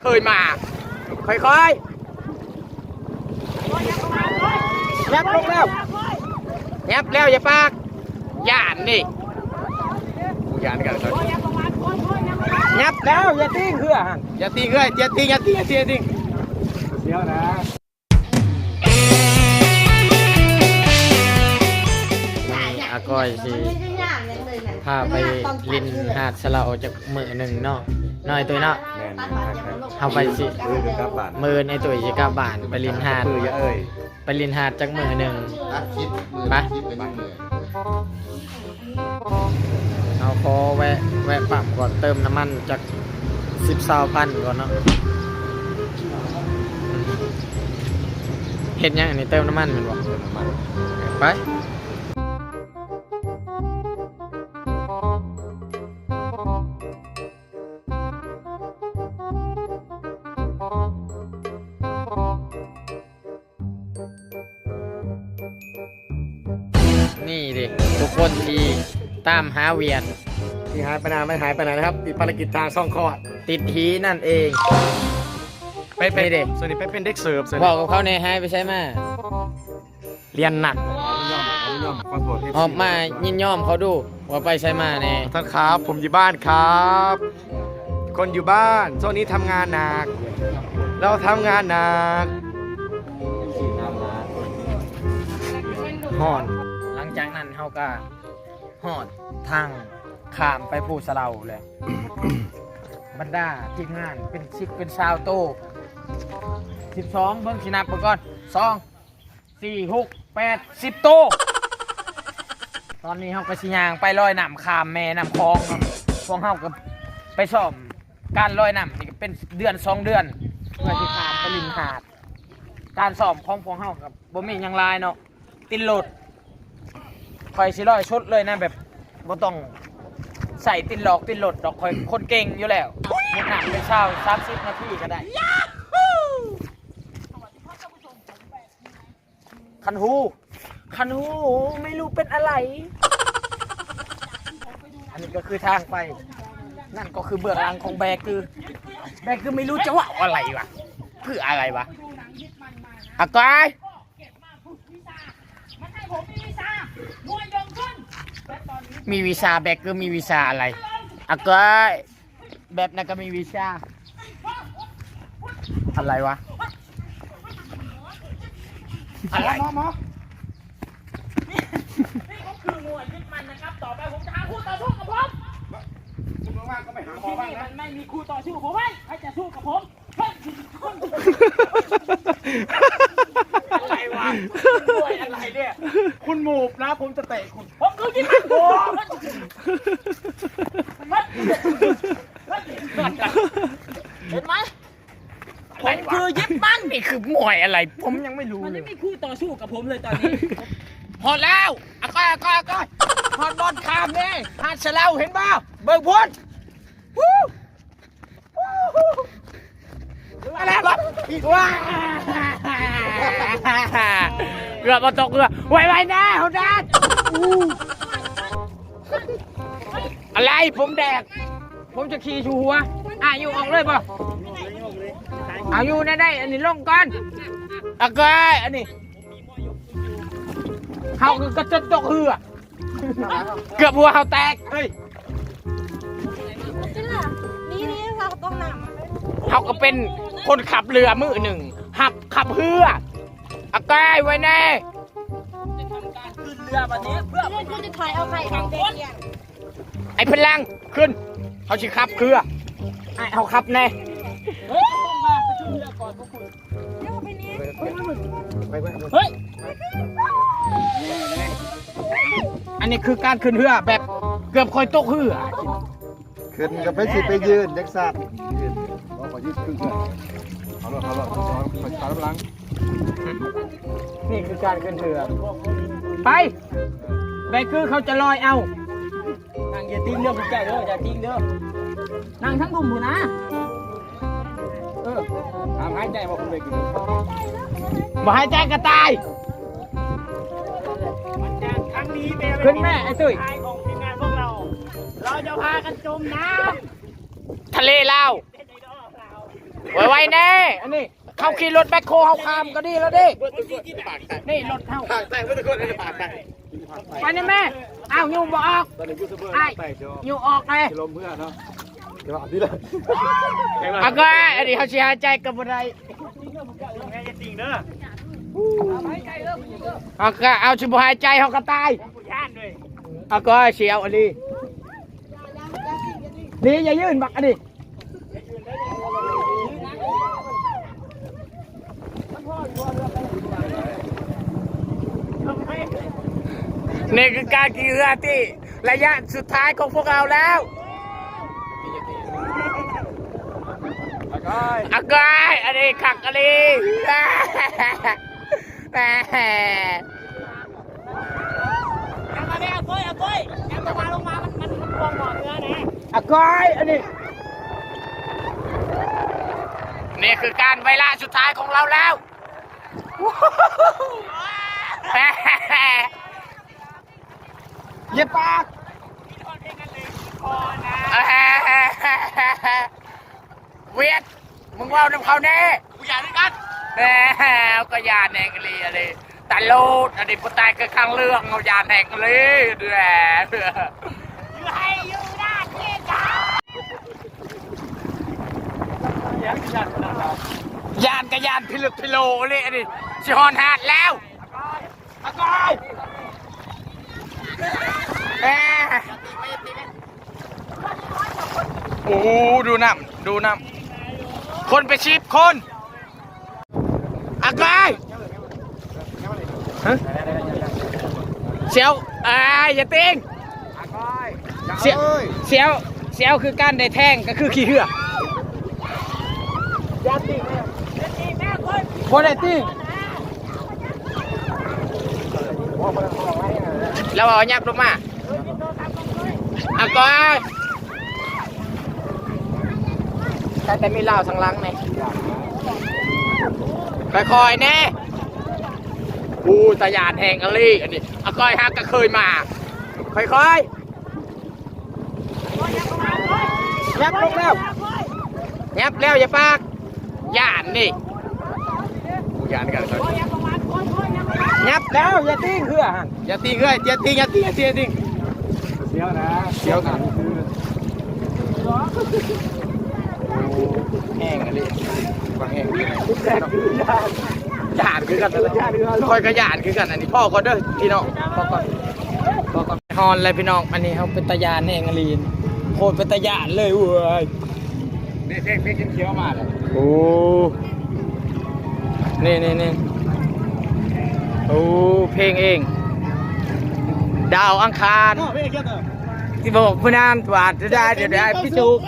ເຄີຍມາ ຄ່ອຍໆ ຍັບລົງແລ້ວ ຍັບແລ້ວ ຢ່າປາກ ຢ້ານນີ້ ຢ້ານກັນ ຍັບແລ້ວ ຢ່າຕິງເຮືອຫັ້ນ ຢ່າຕິງເຮືອ ຢ່າຕິງ ຢ່າຕິງ ຢ່າຕິງ ດຽວນະ ອາກ້ອຍຊິພາໄປຫຼິ້ນຫາດສະເລົາຈັກມື້ໜຶ່ງເນາະ ນ້ອຍຕຸ້ຍເນາະ ແມ່ນໆ ເຮົາໄປຊິ ມື້ອື່ນກັບບ້ານ ມື້ອື່ນໄອ້ຕຸ້ຍຊິກັບບ້ານ ໄປຫຼິ້ນຫາດ ເອີຍ ໄປຫຼິ້ນຫາດຈັກມື້ໜຶ່ງ ອັດຄລິບ ມື້ ໄປ ຄລິບກັນຢູ່ມື້ ເຮົາຂໍແວະ ແວະປ້ຳກ່ອນ ເຕີມນ້ຳມັນຈັກສິບ ຊາວພັນກ່ອນເນາະ ເຮັດຫຍັງອັນນີ້ ເຕີມນ້ຳມັນແມ່ນບໍ່? ເຕີມນ້ຳມັນ ໄປ. ນີ້ເດ້ ທຸກຄົນທີ່ຕາມຫາວຽກ ທີ່ຫາຍໄປນານ ມັນຫາຍໄປນານນະຄັບ ຕິດພາລະກິດທາງຊ່ອງຄອດ ຕິດຫີນັ້ນເອງ ໄປ ໄປ ນີ້ເດ້ ສ່ວນນີ້ໄປເປັນເດັກເສີບ ເວົ້າກັບເຂົາແດ່ ຫາຍໄປໃສມາ? ຮຽນໜັກ ອອກມາຍິນຍອມເຂົາດູ ວ່າໄປໃສມາແດ່. ທ່ານครับ ผมอยู่บ้านครับ คนอยู่บ้าน ช่วงนี้ทำงานหนัก เราทำงานหนัก ฮ้ອນ. ຫຼັງຈາກນັ້ນເຮົາກໍຮອດທາງຂ້າມໄປພູສະເລົາແລ້ວ ບັນດາທີມງານເປັນສິບເປັນຊາວໂຕ ສິບສອງ ເບິ່ງ ຊິນັບເບິ່ງກ່ອນ ສອງ ສີ່ ຫົກ ແປດ ສິບໂຕ. ຕອນນີ້ເຮົາກໍຊິຍ່າງໄປລອຍນ້ຳຂ້າມແມ່ນ້ຳຂອງເນາະ ພວກເຮົາກໍໄປຊ້ອມການລອຍນ້ຳນີ້ກໍເປັນເດືອນສອງເດືອນ ເພື່ອຊິຂ້າມໄປຫຼິ້ນຫາດ. ການຊ້ອມຂອງພວກເຮົາກໍບໍ່ມີຫຍັງຫຼາຍເນາະ ຕີນລົດ ຂ້ອຍຊິລອຍສຸດເລີຍນະ ແບບບໍ່ຕ້ອງໃຊ້ຕີນຫຼອກຕີນລົດດອກ ຂ້ອຍຄົນເກັ່ງຢູ່ແລ້ວ ມຸດນ້ຳໄປຊາວ ສາມສິບນາທີກໍໄດ້. ຄັນຮູ້ ຄັນຮູ້ ໄມ່ຮູ້ເປັນອະໄລ. ອັນນີ້ກໍຄືທາງໄປ ນັ້ນກໍຄືເບື້ອງຫຼັງຂອງແບກຄື ແບກຄືໄມ່ຮູ້ຈະເວົ້າອະໄລວະ ເພື່ອອະໄລວະ ອາກອຍ ມີວິຊາ ແບກຄືມີວິຊາອະໄລ ອາກອຍ. ແບບນັ້ນກໍມີວິຊາ ອະໄລວະ ອະໄລ ໝໍ ໝໍ ນີ້ ນີ້ຄືມວຍຍຶດໝັ້ນນະຄັບ ຕໍ່ໄປຜົມຈະຫາຄູ່ຕໍ່ສູ້ກັບຜົມ ທີ່ນີ້ມັນໄມ່ມີຄູ່ຕໍ່ສູ້ ຜົມໃຫ້ໃຜຈະສູ້ກັບຜົມ ເຮີ້ຍ ອະໄລວະ ມວຍອະໄລເດຍ ຄຸນໝູບນະ ຜົມຈະເຕະຄຸນ ຜົມຄືຍິງ ໂອ້ ເຫັນໄໝ? ຜົມຄືຍຶດໝັ້ນ ນີ້ຄືມວຍອະໄລ ຜົມຍັງໄມ່ຮູ້ເລີຍ ມັນຍັງມີຄູ່ຕໍ່ສູ້ກັບຜົມເລີຍຕອນນີ້ ຮອດແລ້ວ ອາກອຍ ອາກອຍ ອາກອຍ ຮອດບ່ອນຂ້າມນີ້ ຫາດສະເລົາ ເຫັນບໍ່? ເບິ່ງພຸ້ນ ມາແລ້ວ ເກືອບບໍ່ຕົກເຮືອ ໄວໆແດ່ ຫົວໜ້າ ອະໄລ ຜົມແດກ ຜົມຈະຂີ່ສູ່ຫົວ ອາ ຢູ່ອອກເລີຍບໍ່? ເອົາ ຢູ່ແນວໃດ ອັນນີ້ລົງກ່ອນ ອາກອຍ ອັນນີ້ ເຮົາກໍຈະຕົກເຮືອ ເກືອບຫົວເຮົາແຕກ ເຮີ້ຍ ເຮົາກໍເປັນຄົນຂັບເຮືອມື້ໜຶ່ງ ຮັບຂັບເຮືອ ອາກອຍ ໄວແດ່ ຈະທຳການຂຶ້ນເຮືອບັດນີ້ ເພື່ອ ເພື່ອຈະຖອຍເອົາໄຂ່ຂອງເບກຽງ ໄອ້ພະລັງ ຂຶ້ນ ເຮົາຊິຂັບເຮືອ ໃຫ້ເຮົາຂັບແດ່ ເຮີ້ຍ ຕ້ອງມາປະຊຸມເຮືອກ່ອນພວກຄຸນ ເຮີ້ຍ ອັນນີ້ຄືການຂຶ້ນເຮືອແບບເກືອບຂ້ອຍຕົກເຮືອ ຂຶ້ນກໍໄປຊິໄປຢືນຈັກຊັ້ນ ຢືນ ບໍ່ ຂໍຢືນຄຶ່ງເຮືອ ເອົາໂລດ ເອົາໂລດ ເອົາໂລດ ຂ້ອຍຕາມຫຼັງ ນີ້ຄືການຂຶ້ນເຮືອ ໄປ ແບກຄືເຂົາຈະລອຍເອົາ ນັ່ງຢ່າຕິງເດີພວກເຈົ້າເດີ ຢ່າຕິງເດີ ນັ່ງທັງລຸ່ມພຸ້ນນະ ເອີ ຫ້າມຫາຍໃຈບໍ່ ບໍ່ຫາຍໃຈກໍຕາຍ ຂຶ້ນແມ່ໄອ້ຕຸ້ຍ ຂອງທີມງານພວກເຮົາ ເຮົາຈະພາກັນຈົມນ້ຳ ທະເລລາວ ໂອ ໄປແນ່ ອັນນີ້ ເຂົາຂີ່ລົດແບັກໂຄເຮົາຂ້າມກໍດີແລ້ວເດ້ ນີ້ລົດເຮົາ ປາກແຕກເບິດທຸກຄົນ ປາກແຕກ ໄປນີ້ແມ່ ອ້າວ ຍູ້ບໍ່ອອກ ອ້າຍ ຍູ້ອອກແນ່ ຊິລົມເມືອເນາະ ອາກອຍ ອັນນີ້ເຮົາຊິຫາຍໃຈກໍບໍ່ໄດ້ ອາກອຍ ເອົາ ຊິບໍ່ຫາຍໃຈເຮົາກໍຕາຍ ອາກອຍ ສຽວອັນນີ້ ນີ້ຢ່າຍື່ນບັກອັນນີ້ ນີ້ຄືການຂີ່ເຮືອທີ່ໄລຍະສຸດທ້າຍຂອງພວກເຮົາແລ້ວ ອາກອຍ ອັນນີ້ຄັກອີ່ຫຼີ ຍັງມາແມ່ ອາກອຍ ອາກອຍ ຍັງບໍ່ມາລົງມາ ມັນ ມັນ ມັນພວງບໍ່ເຮືອນະ ອາກອຍ ອັນນີ້ ນີ້ຄືການໄວລະສຸດທ້າຍຂອງລາວແລ້ວ ຢ່າປາກ ວຽດ ມຶງເວົ້ານຳເຂົາແນ່ ກູຢ້ານຄືກັນ ແໝ່ ເຮົາກໍຢ້ານແຮງອີ່ຫຼີ ອັນນີ້ຕະໂລດ ອັນນີ້ຜູ້ຕາຍຄືຂ້າງເລື່ອງ ເຮົາຢ້ານແຮງອີ່ຫຼີ ແໝ່ ຢູ່ໃຫ້ຢູ່ນານເທກາ ຢ້ານກໍຢ້ານພິລຶກພິໂລເລີຍ ອັນນີ້ຊິຮອດຫາດແລ້ວ. ອາກອຍ ແອ ໂອ້ ດູນ້ຳ ດູນ້ຳ ຄົນເປັນສິບຄົນ ອາກອຍ ຮະ ສຽວ ອາຍ ຢ່າຕີງ ສຽວ ສຽວ ສຽວຄືການໄດ້ແທງ ກໍຄືຂີ້ເຫື່ອ ບໍ່ໄດ້ຕີງ ແລ້ວເອົາຫຍັບລົງມາ ອາກອຍ ຕັ້ງແຕ່ມີລາວທາງຫຼັງນີ້ ຄ່ອຍໆແນ່ ອູ້ ຕາຢ້ານແຮງອີ່ຫຼີ ອັນນີ້ ອາກອຍ ຫາກະເຄີຍມາ ຄ່ອຍໆ ຫຍັບລົງແລ້ວ ຫຍັບແລ້ວ ຢ່າປາກ ຢ້ານນີ້ ຢ້ານກັນ ຫຍັບແລ້ວ ຢ່າຕີງເຮືອຫັ້ນ ຢ່າຕີງເຮືອ ຢ່າຕີງ ຢ່າຕີງ ຢ່າຕີງ ຢ່າຕີງ ສຽວນະ ສຽວນະ ແຮງອີ່ຫຼີ ຟັງແຮງ ຢ້ານຄືກັນ ຂ້ອຍກໍຢ້ານຄືກັນ ອັນນີ້ພໍກ່ອນເດີພີ່ນ້ອງ ພໍກ່ອນ ພໍກ່ອນ. ຮອດແລ້ວພີ່ນ້ອງ ອັນນີ້ເຮົາເປັນຕາຢ້ານແຮງອີ່ຫຼີ ໂຄດເປັນຕາຢ້ານເລີຍເວີຍ ນີ້ເພງ ເພງຂຽວມາແລ້ວ ໂອ້ ນີ້ໆໆ ໂອ້ ເພງເອງ ດາວອັງຄານ ຊິບອກຜູ້ນັ້ນວ່າຈະໄດ້ ຈະໄດ້ພິສູດ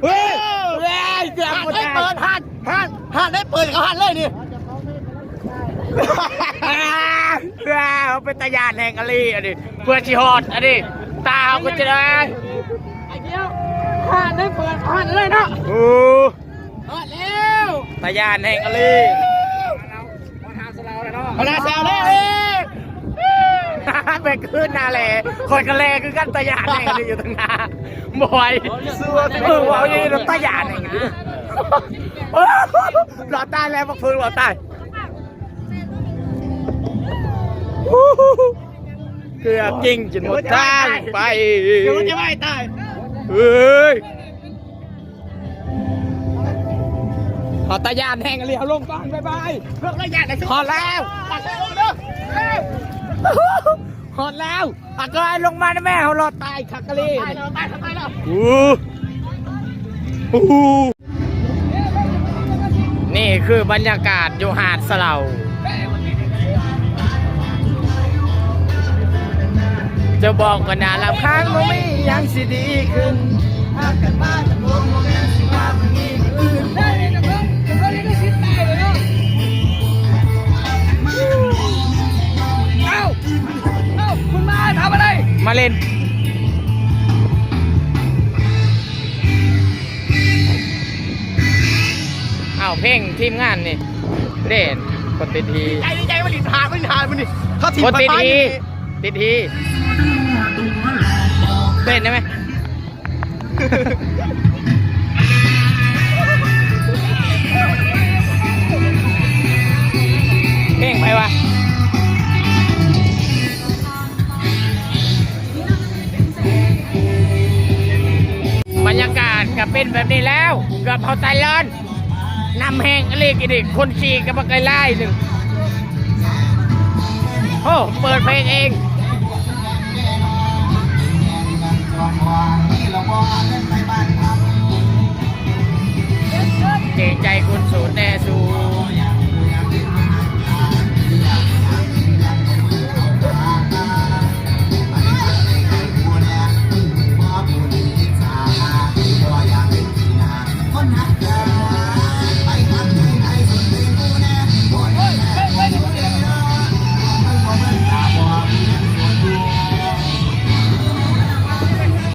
ເຮີ້ຍ ເຮີ້ຍ ເກືອບບໍ່ໄດ້ ຮ້ານໄດ້ເປີດ ຮ້ານ ຮ້ານ ຮ້ານໄດ້ເປີດ ເຂົາຮ້ານເລີຍນີ້ ເປັນຕາຢ້ານແຮງອີ່ຫຼີ ອັນນີ້ ເພື່ອຊິຮອດ ອັນນີ້ ຕາເຮົາກໍຈະໄດ້ ໄອ້ດຽວ ຮ້ານໄດ້ເປີດ ເຂົາຮ້ານເລີຍເນາະ ໂອ້ ຮອດແລ້ວ ຕາຢ້ານແຮງອີ່ຫຼີ ມານາສາວແລ້ວເອີຍ ແບກຄືນໜ້າແຫຼ ຂ້ອຍກໍແຫຼຄືກັນ ຕາຢ້ານແຮງອີ່ຫຼີ ຢູ່ທາງໜ້າ ບໍ່ໄຫວ ເອີ ເວົ້າຢູ່ນີ້ ຕາຢ້ານແຮງອີ່ຫຼີ ຫຼອດຕາຍແລ້ວ ບັກເພິ່ງຫຼອດຕາຍ ເກືອບຍິງຈົນໝົດທາງໄປ ເອີຍ ເຮົາຕາຢ້ານແຮງອີ່ຫຼີ ເຮົາລົງກ່ອນ ບາຍບາຍ ເຮົາຕາຢ້ານ ຮອດແລ້ວ ຮອດແລ້ວ ອາກອຍ ລົງມານະແມ່ ເຮົາລອດຕາຍຄັກອີ່ຫຼີ ໂອ້ ນີ້ຄືບັນຍາກາດຢູ່ຫາດສະເຫຼົາ ຈະບອກວ່າໜ້າລຳຄານ ບໍ່ມີຫຍັງຊິດີຂຶ້ນ ຫາກກັນມາຈະຄົນ ບໍ່ແມ່ນຊິວ່າມີມື້ອື່ນ ເອົ້າ ເອົ້າ ຄຸນມາທຳອະໄລ? ມາຫຼິ້ນ. ອ້າວ ເພງທີມງານນີ້ເດ້ ຄົນຕິດຫີ ໃຈ ໃຈ ມາຫຼິ້ນຫາດ ມາຫຼິ້ນຫາດມື້ນີ້ ເຂົາທີມ ຄົນຕິດຫີ ຕິດຫີ ເຕັ້ນໄດ້ໄໝ? ແບບນີ້ແລ້ວ ເກືອບເຮົາຕາຍລອນ ນ້ຳແຫ້ງອີ່ຫຼີ ກິນອີກ ຄົນຂີ່ກໍບໍ່ໄກຫຼາຍໜຶ່ງ. ໂອ້ ເປີດເພງເອງ.